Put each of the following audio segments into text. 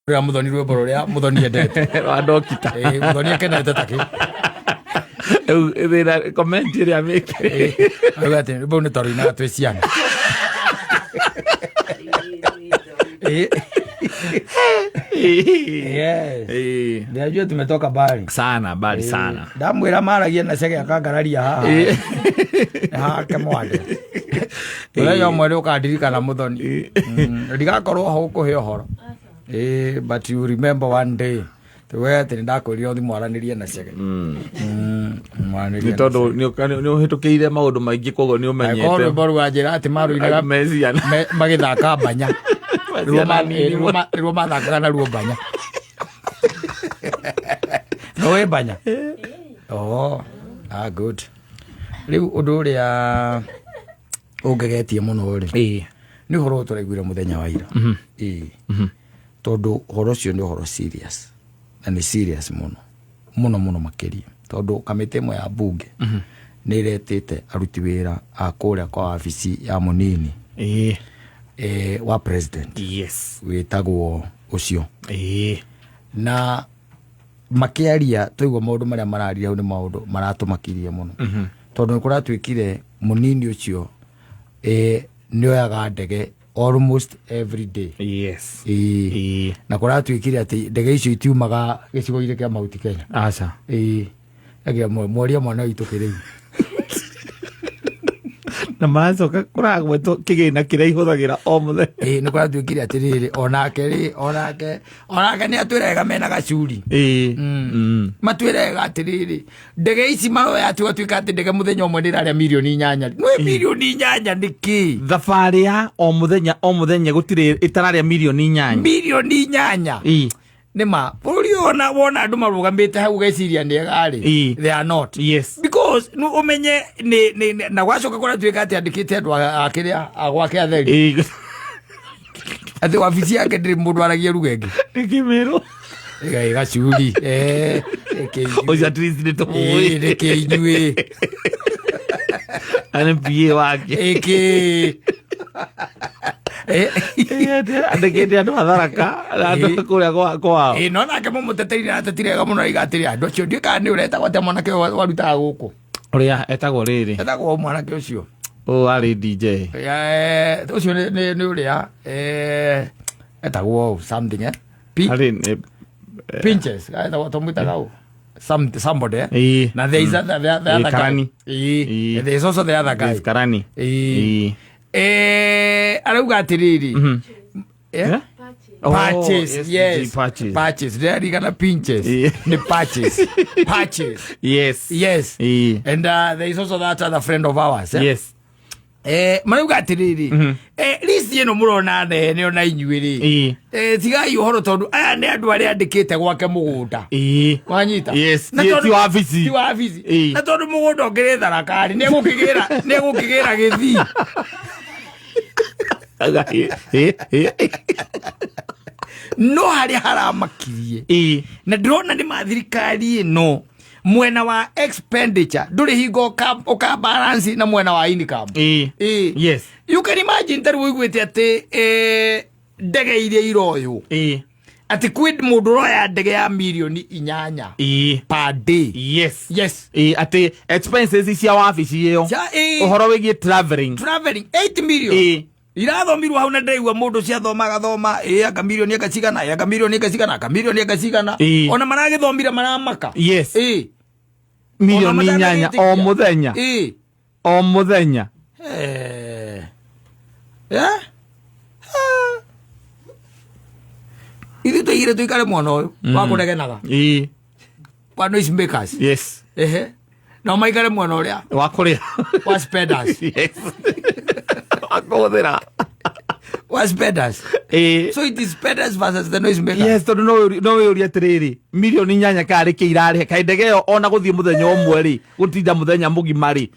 Rũrĩa Muthoni, rwĩmbo rũrĩa Muthoni endete. Rwa ndokita. Ĩĩ, Muthoni akenete takĩ. Rĩu thĩna comment ĩrĩa mĩkĩre. Auga atĩ rwĩmbo rũu nĩ twarũinaga twĩ ciana. Ĩĩ. Yes. Ndĩrajua tumetoka mbali. Sana, mbali sana. Ndamwĩra maragia na cege akangararia haha. Hake mwande. Mũthenya ũmwe nĩ ũkandirikana Muthoni. Ndigakorwo ho gũkũhe ũhoro. But you remember one day. We atĩ nĩ ndakwĩrire ũthi mwaranĩrie na cege. Mwaranĩrie Nĩ tondũ nĩ ũhĩtũkĩire maũndũ maingĩ, koguo nĩ Angĩkorwo ũmenyete. rwĩmbo rũu wanjĩra atĩ marũinaga Me ciana. Magĩthaka mbanya. Ruo Ciana nini. Ruo mathakaga naruo mbanya. Nĩũĩ mbanya? Oh, ah, good. Rĩu ũndũ ũrĩa ũngegetie mũno rĩ, nĩ ũhoro ũyũ tũraiguire mũthenya wa ira. Ĩĩ. Tondũ ũhoro ũcio nĩ ũhoro serious na nĩ serious mũno mũno mũno makĩria, tondũ kamĩtĩ ĩmwe ya mbunge nĩ ĩretĩte aruti wĩra a kũrĩa kwa wabici ya mũnini wa president wĩtagwo ũcio, na makĩaria twaigua maũndũ marĩa mararia hau nĩ maũndũ maratũmakirie mũno, tondũ nĩ kũratuĩkire mũnini ũcio nĩ oyaga ndege almost every day. Ĩĩ. Na kũratuĩkire atĩ ndege icio itiumaga gĩcigo-inĩ kĩa Mount Kenya. Aca. Ĩĩ. Agĩa mwaria mwana witũ kĩrĩu. Na maracoka kũragwetwo kĩgĩna kĩrĩa ihũthagĩra o mũthenya. Ĩĩ, nĩ kũratuĩkire atĩrĩrĩ, onake rĩ, onake nĩ atwĩrega mena gacuri. Matwĩrega atĩrĩrĩ, ndege ici maroya atĩ gwatuĩka atĩ ndege mũthenya ũmwe nĩ ĩrarĩa mirioni 8. Nĩ mirioni 8 nĩ kĩ? Thabarĩ ya o mũthenya o mũthenya gũtirĩ ĩtararĩa mirioni 8. Mirioni 8. Nĩ ma bũrũri ũyũ, ona wona andũ marũgamĩte hau ũgeciria nĩ ega rĩ, they are not. Because nĩ ũmenye na gwacoka kũratuĩka atĩ andĩkĩte andũ a kĩrĩa a gwake atheri, atĩ wabici yake ndĩrĩ mũndũ aragia ruga ĩngĩ. Nĩ kĩmĩrũ. Ĩga gacuri. Reke inyuĩ. Ũcio at least nĩ tũmũĩ. Reke inyuĩ. Na nĩ PA wake. Ĩkĩ. Andĩkĩte andũ a Tharaka na andũ kũrĩa kwao. Ĩĩ, no nake mũmũteteire na atetire wega mũno aiga atĩrĩ, andũ acio ndiũĩ kana nĩ ũretagwo atĩa mwanake ũyũ warutaga gũkũ. Ũrĩa etagwo rĩrĩ. Etagwo mwanake ũcio. Ũyũ warĩ DJ. Ũcio nĩ ũrĩa etagwo something Harĩ nĩ Pinches etagwo, tũmwĩtaga ũ? Somebody. Na there is the other guy. Karani. Ĩĩ. There is also the other guy. Yes, Karani. Ĩĩ. Arauga atĩrĩrĩ. Eh? Oh, Patches, yes, yes. DJ Patches. Patches. Ndĩrarigana Pinches. Nĩ Patches. Patches. Yes. And there is also that other friend of ours. Eh? Yes. Marauga atĩrĩrĩ, list ĩno mũrona nene ona inyuĩ rĩ, tigai ũhoro, tondũ aya nĩ andũ arĩa andĩkĩte gwake mũgũnda. Wanyita? Yes. Na Ti wabici. Ti wabici. Na tondũ mũgũnda ũngĩrĩ Tharaka-rĩ, nĩ egũkĩgĩra gĩthii. No harĩa haramakirie na ndĩrona nĩ ma thirikari ĩno, mwena wa expenditure ndũrĩ hingo ũka balance na mwena wa income. Ĩĩ. You can imagine tarĩu ũiguĩte atĩ ndege iria iroywo, atĩ kwĩ mũndũ ũroya ndege ya mirioni 8 per day. Ĩĩ, atĩ expenses cia wabici ĩyo. Ĩĩ. Ũhoro wĩgiĩ traveling. Traveling 8 million. Irathomirwo hau na ndĩraigua mũndũ ciathoma agathoma, ĩ anga mirioni anga cigana, ĩ anga mirioni anga cigana, anga mirioni anga cigana. Ona maragĩthomire maramaka. Ĩ. Mirioni Ona 8 o matanagĩtĩkia. mũthenya. O mũthenya. Eh? Ah. Ithuĩ tũigire tũikare mwena ũyũ wa kũnegenaga, wa noise makers. Ehe, nao maikare mwena ũrĩa wa kũrĩa. Wa spenders. Yes, wa kũhũthĩra. Wa spenders. So it is spenders versus the noise makers. Yes, tondũ no wĩyũrie atĩrĩrĩ, mirioni 8 karĩ kĩ irarĩhe? Kaĩ ndege ĩyo ona gũthiĩ mũthenya ũmwe rĩ, gũtinda mũthenya mũgima rĩ,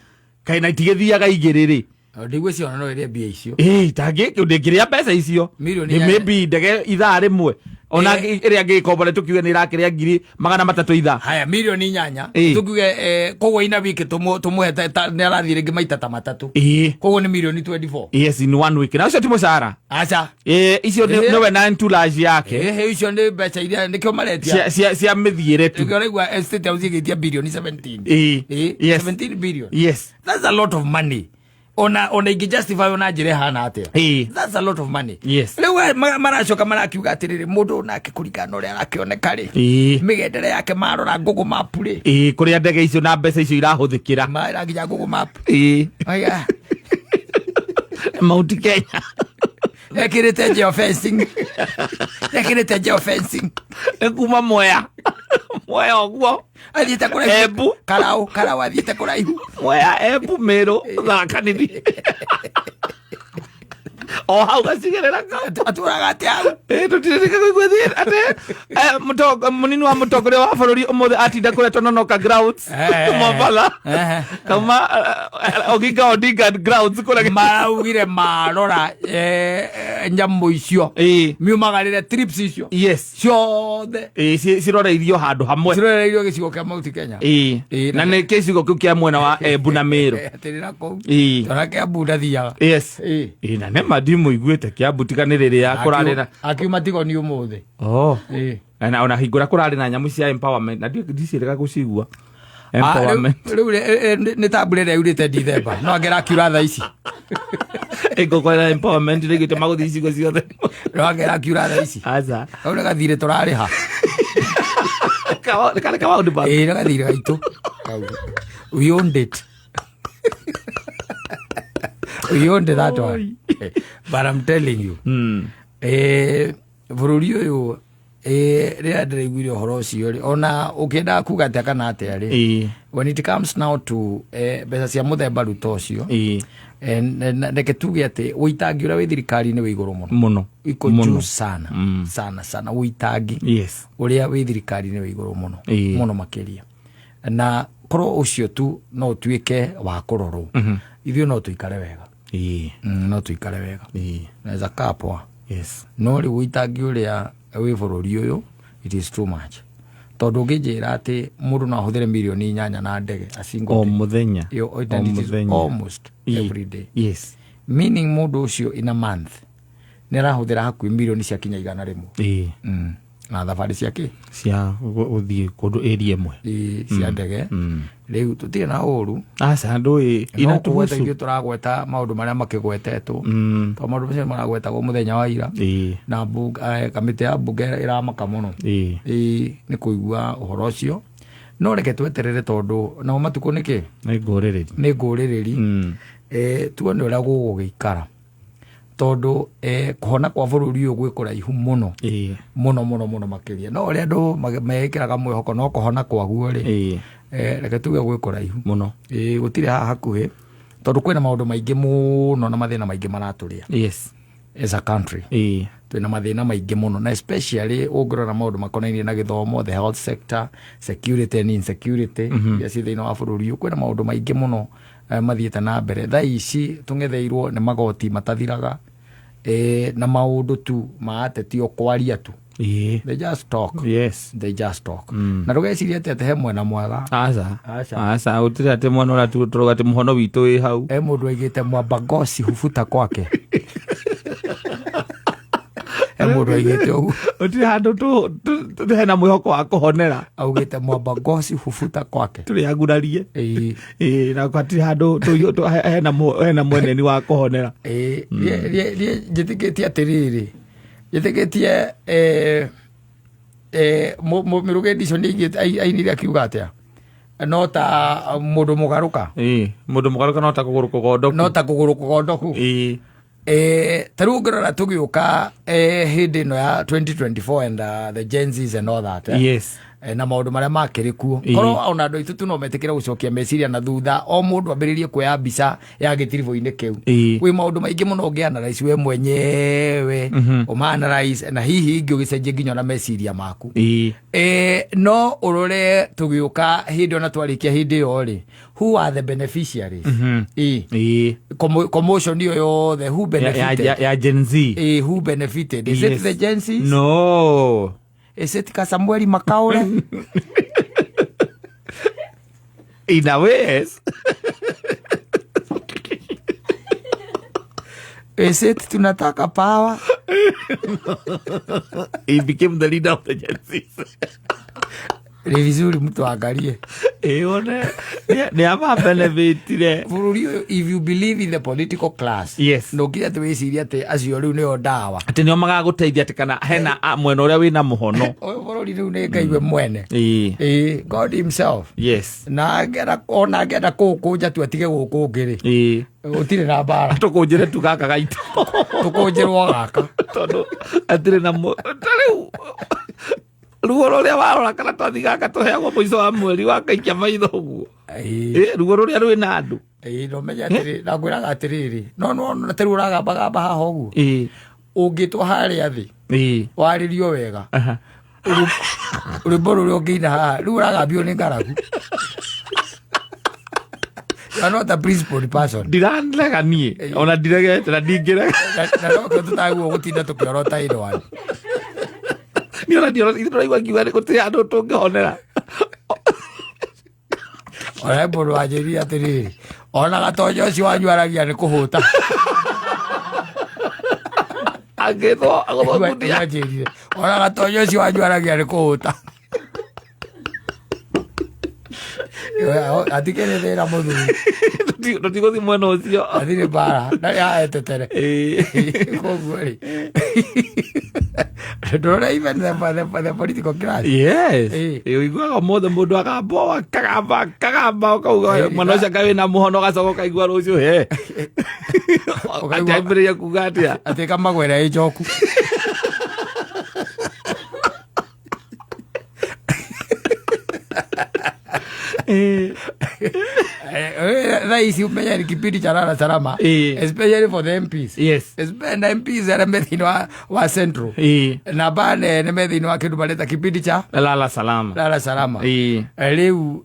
kaĩ na itigĩthiaga igĩrĩ rĩ? Ndigwĩciria ona no ĩrĩe mbia icio. Ĩĩ, ndangĩ ndĩngĩrĩa mbeca icio. Mirioni Nĩ 8. Maybe ndege ithaa rĩmwe. Ona ĩrĩa angĩgĩkombora tũkiuge nĩ ĩrakĩrĩa 300,000 ithaa. Haya, 8 mirioni. Ĩĩ. Tukiuge koguo ina wiki tumuhe nĩ arathiĩ rĩngĩ maita ta matatũ. Koguo nĩ mirioni 24. Yes, in one week, na ũcio ti mũcara. Aca. Icio nĩwe na entourage yake. Ĩhĩ, icio nĩ mbeca iria nĩkĩo maretia. Cia mĩthiĩre tu. Nĩkĩo ũraigua State House ĩgĩtia birioni 17. Ĩĩ. Ĩĩ, 17 billion. That's a lot of money. Ona ingĩ justify ona njĩra ĩhana atĩa? That's a lot of money. Rĩu maracoka marakiuga atĩrĩrĩ, mũndũ nake kũringana na ũrĩa arakĩoneka rĩ, mĩgendere yake, marora Google Map rĩ, Ĩĩ, kũrĩa ndege icio na mbeca icio irahũthĩkĩra. Mara nginya Google Map. Oiga, Mount Kenya. Ekĩrĩte geofencing, ekĩrĩte geofencing. Nĩ kuma Mwea ũguo. Athiĩte kũraihu. Embu. Karau athiĩte kũraihu. Mwea, Embu, Meru, Tharaka Nithi, o hau gacigĩrĩra kau. Atũraga atĩa hau? Tũtirĩrĩka kũigua thĩ atĩ mũnini wa mũtongoria wa bũrũri ũmũthĩ atinda kũrĩa Tononoka grounds, Mombatha, kauma Oginga Odinga grounds kũrĩa. Maraugire marora nyamũ icio miumagarĩre trips icio ciothe. Ĩĩ, ciroreirio handũ hamwe. Cirorereirio gĩcigo kĩa Mount Kenya. Ĩĩ, na nĩ gĩcigo kĩu kĩa mwena wa Embu na Meru. Atĩrĩra kũu. Ĩĩ. Tona Kĩambu ndathiaga. Yes. Ĩĩ, na nĩma ndimũiguĩte Kĩambu tiga nĩ rĩrĩa kũrarĩ na Akiuma tigo ni ũmũthĩ. Oh. Ĩĩ. Na ona hingũra kũrarĩ na nyamũ cia empowerment na ndiciĩrĩga gũcigua empowerment. Rĩu nĩ ta mbura ĩrĩa yurĩte Dithemba, no angĩra akiura thaa ici. Ĩngũkorera empowerment rĩgĩte magũthiĩ icigo ciothe. No angĩra akiura thaa ici. Aca. Kau nĩ gathirĩ tũrarĩha. Karĩ kawaũndũ ba. Ĩĩ, nĩ gathirĩ gaitũ kau. We owned it, we owned that one, but I'm telling you, bũrũri ũyũ, rĩrĩa ndĩraiguire ũhoro ũcio rĩ, ona ũkĩendaga kuga atĩa kana atĩa rĩ, when it comes now to mbeca cia mũthemba ruta ũcio, reke tuge atĩ ũitangi ũrĩa wĩ thirikari-inĩ wĩ igũrũ mũno. Mũno. Iko Mũno. juu sana sana sana. Ũitangi ũrĩa wĩ thirikari-inĩ wĩ igũrũ mũno, mũno makĩria, na korwo ũcio tu no ũtuĩke wa kũrorwo, ithuĩ no tũikare wega. No tũikare wega. Naweza kaa poa. No rĩu ũitangi ũrĩa wĩ bũrũri ũyũ, it is too much, tondũ ũngĩnjĩra atĩ mũndũ no ahũthĩre 8 mirioni na ndege a single O day. mũthenya. And it is Mũthenya. almost every day, meaning mũndũ ũcio in a month nĩ arahũthĩra hakuhĩ mirioni cia kinya 100. Na thabarĩ ciake Cia gũthiĩ kũndũ area ĩmwe. Ĩ, cia ndege. Rĩu tũtirĩ na ũru. Aca, ndũĩ. No kũgweta Inatuhusu. ithuĩ tũragweta maũndũ marĩa makĩgwetetwo, tondũ maũndũ macio maragwetagwo mũthenya wa ira, na kamĩtĩ ya mbunge ĩramaka mũno. Ĩ, nĩ kũigua ũhoro ũcio, no reke tweterere, tondũ nao matukũ nĩkĩ. Nĩ ngũrĩrĩri. Nĩ ngũrĩrĩri. Tuone ũrĩa gũgũgĩikara, tondũ kũhona kwa bũrũri ũyũ gwĩ kũraihu mũno, mũno mũno mũno makĩria. No ũrĩa andũ mekĩraga mwĩhoko, no kũhona kwaguo rĩ, reke tuge gwĩ kũraihu Mũno. Ĩ, gũtirĩ haha hakuhĩ, tondũ kwĩna maũndũ maingĩ mũno na mathĩna maingĩ maratũrĩa as a country. Twĩna mathĩna maingĩ mũno, na especially ũngĩrora maũndũ makonainie na gĩthomo, the health sector, security and insecurity iria ciĩ thĩinĩ wa bũrũri ũyũ. Kwĩna maũndũ maingĩ mũno mathiĩte na mbere. Thaa ici tũng'etheirwo nĩ magoti matathiraga, na maũndũ tu ma ateti o kwaria tu. They just talk. They just talk. Na ndũgecirie atĩ he mwena mwega. Aca. Aca. Aca, gũtirĩ atĩ mwana ũrĩa tũrauga atĩ mũhono witũ wĩ hau. He mũndũ aigĩte mwamba ngoci hubuta kwake, he mũndũ aigĩte ũguo. Gũtirĩ handũ hena mwĩhoko wa kũhonera. Augĩte mwamba ngoci hubuta kwake. Tũrĩ agurarie. Ĩĩ. Ĩĩ, na hatirĩ handũ hena mweneni wa kũhonera. Ĩĩ, niĩ njĩtĩkĩtie atĩrĩrĩ, njĩtĩkĩtie mĩrũgendi icio nĩ ainire akiuga atĩa, no ta mũndũ mũgarũka. Ĩĩ, mũndũ mũgarũka no ta kũgũrũ kũgondoku. No ta kũgũrũ kũgondoku. Ta rĩu ũngĩrora tũgĩũka hĩndĩ ĩno ya 2024 and the Gen Zs and all that. Yes. Na maũndũ marĩa makĩrĩ kuo. Ĩĩ. Korwo ona andũ aitũ tu no metĩkĩre gũcokia meciria na thutha, o mũndũ ambĩrĩrie kuoya mbica ya gĩtiribũ-inĩ kĩu, Ĩĩ. wĩ maũndũ maingĩ mũno ũngĩ analyze we mwenyewe, ũma analyze na hihi ingĩ ũgĩcenjie nginya ona meciria maku. No ũrore tũgĩũka hĩndĩ ona twarĩkia hĩndĩ ĩyo rĩ, who are the beneficiaries? Ĩĩ. Commotion ĩyo yothe, who benefited? Ya Gen Z. Ĩĩ, who benefited? Is it the Gen Zs? No. Is it Kasamueli Makaure? In a way, yes. Is it tunataka power? He became the leader of the Gen Zs. Ni vizuri mtu angalie. Ĩĩ, one nĩ amabenefitire. Bũrũri ũyũ, if you believe in the political class, no nginya atĩ wĩcirie atĩ acio rĩu nĩo ndawa. Atĩ nĩo magagũteithia, atĩ kana hena mwena ũrĩa wĩna mũhono. Ũyũ bũrũri rĩu nĩ Ngai we mwene. Ĩĩ, God himself. Na angĩenda, ona angĩenda kũũkũnja tu atige gũkũ ũngĩ rĩ, gũtirĩ na mbara. Tũkũnjĩre tu gaka gaitũ. Tũkũnjĩrwo gaka. Tondũ atirĩ na ta rĩu ruo rũrĩa warora karatathi gaka tũheagwo mũico wa mweri wakaikia maitho ũguo. Ruo rũrĩa rwĩna andũ. Ĩĩ, no menye atĩrĩ, na ngwĩraga atĩrĩrĩ, no ta rĩu ũragambagamba haha ũguo, ũngĩtwo harĩa thĩ, warĩrio wega, rwĩmbo rũrĩa ũngĩina haha rĩu ũragambio nĩ ng'aragu. You are not a principled person. Ndirarega niĩ, ona ndiregete na ndingĩrega. Na nokĩo tũtagwo gũtinda tũkĩorota ĩrwani. Niĩ ona ndioro ithuĩ tũraigua ngiuga nĩ gũtirĩ handũ tũngĩhonera. Ona he mũndũ wanjĩrire atĩrĩrĩ, ona gatonya ũcio wanyu aragia nĩ kũhũta. Angĩthwo agũthwo ngundi. Anjĩrire ona gatonya ũcio wanyu aragia nĩ kũhũta. Atikĩrĩ thĩna mũthuri. Tũtigũthiĩ mwena ũcio. Athirĩ mbara na yaetetere. Koguo rĩ, ndũrona even the political class. Yes. Ũiguaga ũmũthĩ mũndũ agamba akagamba akagamba, ũkauga mwana ũcio anga wĩna mũhono, ũgacoka ũkaigua rũciũ he Ũkaigua- atambĩrĩria kuga atĩa. Atĩ kamagwera ĩ njoku. Thaa ici ũmenye ni kipindi cha lala salama, especially for the MPs. Especially na MPs arĩa me thĩinĩ wa Central, na nene me thĩinĩ wa kĩndũ mareta kipindi cha lala salama. Lala salama. Rĩu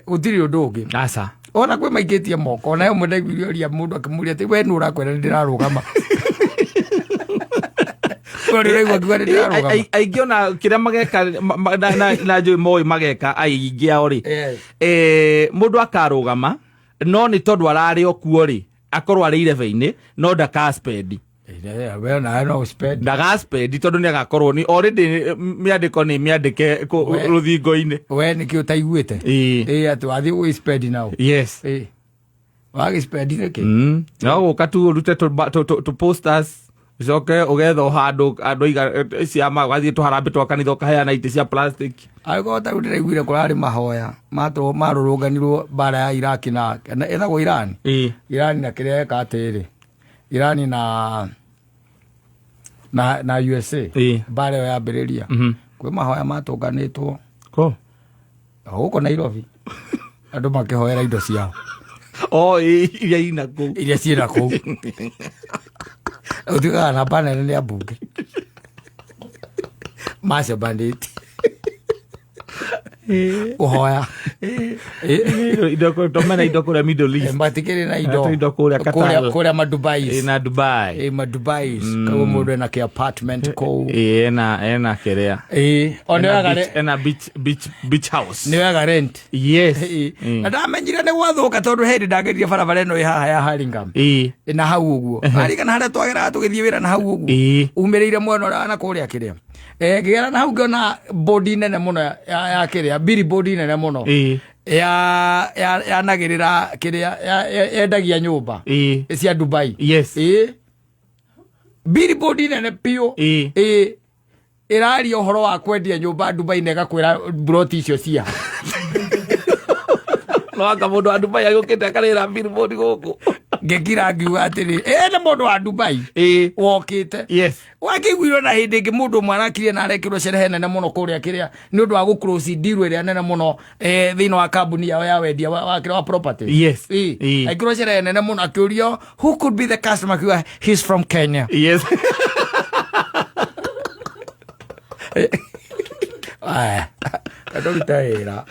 gũtirĩ ũndũ ũngĩ. Aca. Ona kwĩ maikĩtie moko, ona ĩmwe ndaiguire ũria mũndũ akĩmũria atĩ we nũ ũrakwĩra nĩ ndĩrarũgama? We nĩ ũraigua ngiuga nĩ ndĩrarũgama? Aingĩ ona kĩrĩa mageka na njũĩ moĩ mageka aingĩ ao rĩ, mũndũ akarũgama no nĩ tondũ ararĩ o kuo rĩ, akorwo arĩ irebe-inĩ no ndakaspendi. We nawe no spend. Ndagaspendi tondũ nĩ agakorwo nĩ already mĩandĩko nĩ mĩandĩke rũthingo-inĩ. We nĩkĩ ũtaiguĩte? Ĩĩ, atĩ wathiĩ gwĩ spend nao. Ĩĩ, wagĩ spend nĩkĩ? No gũka tu ũrute tũ posters, ũcoke ũgetha o handũ andũ aiga ciama, ũgathiĩ tũharambĩ twa kanitha ũkaheana itĩ cia plastic. Angĩkorwo ta rĩu ndĩraiguire kũrarĩ mahoya marũrũnganirwo mbara ya Iraki na ĩtagwo Iran. Iran na kĩrĩa eka atĩrĩ, Iran na USA, mbara ĩyo yambĩrĩria, kwĩ mahoya matũnganĩtwo Ko? O gũkũ Nairobi, andũ makĩhoera indo ciao. O ĩĩ, iria ina kũu. Iria ciĩna kũu, ũtuĩkaga namba nene nĩ ambunge macemanĩtie kũhoya. Indo tomena indo kũrĩa Middle East. Matikĩrĩ na indo. Indo kũrĩa Qatar. Kũrĩa madubais. Na Dubai. Madubais koguo mũndũ ena kĩ apartment kũu. Ĩĩ, ena kĩrĩa. Ĩĩ, o nĩ Ena wega. Ena beach house. Nĩ wega rent. Yes. Na ndamenyire nĩ gwathũka tondũ hĩndĩ ndagerire barabara ĩno ĩ haha ya Hurlingham na hau ũguo arigana harĩa twageraga tũgĩthiĩ wĩra na hau ũguo, umĩrĩire mwena ũrĩa na kũrĩa kĩrĩa, ngĩgera na hau ngĩona bodi nene mũno ya kĩrĩa billboard nene mũno ya yanagĩrĩra kĩrĩa yendagia nyũmba cia Dubai. Billboard nene biũ. Ĩĩ, ĩraria ũhoro wa kwendia nyũmba Dubai na ĩgakwĩra broti icio cia No anga mũndũ wa Dubai agĩũkĩte akarĩra billboard gũkũ. Ngĩkira ngiuga atĩrĩ, ĩ nĩ mũndũ wa Dubai wokĩte. Wakĩiguirwo na hĩndĩ ĩngĩ mũndũ ũmwe arakirie na arekĩrwo cerehe nene mũno kũrĩa kĩrĩa nĩ ũndũ wa gũ deal ĩrĩa nene mũno thĩinĩ wa kambuni yao ya wendia wa kĩrĩa wa property. Ekĩrwo cerehe nene mũno, akĩũrio who could be the customer, akiuga he's from Kenya. Aya, ndũrute wĩra.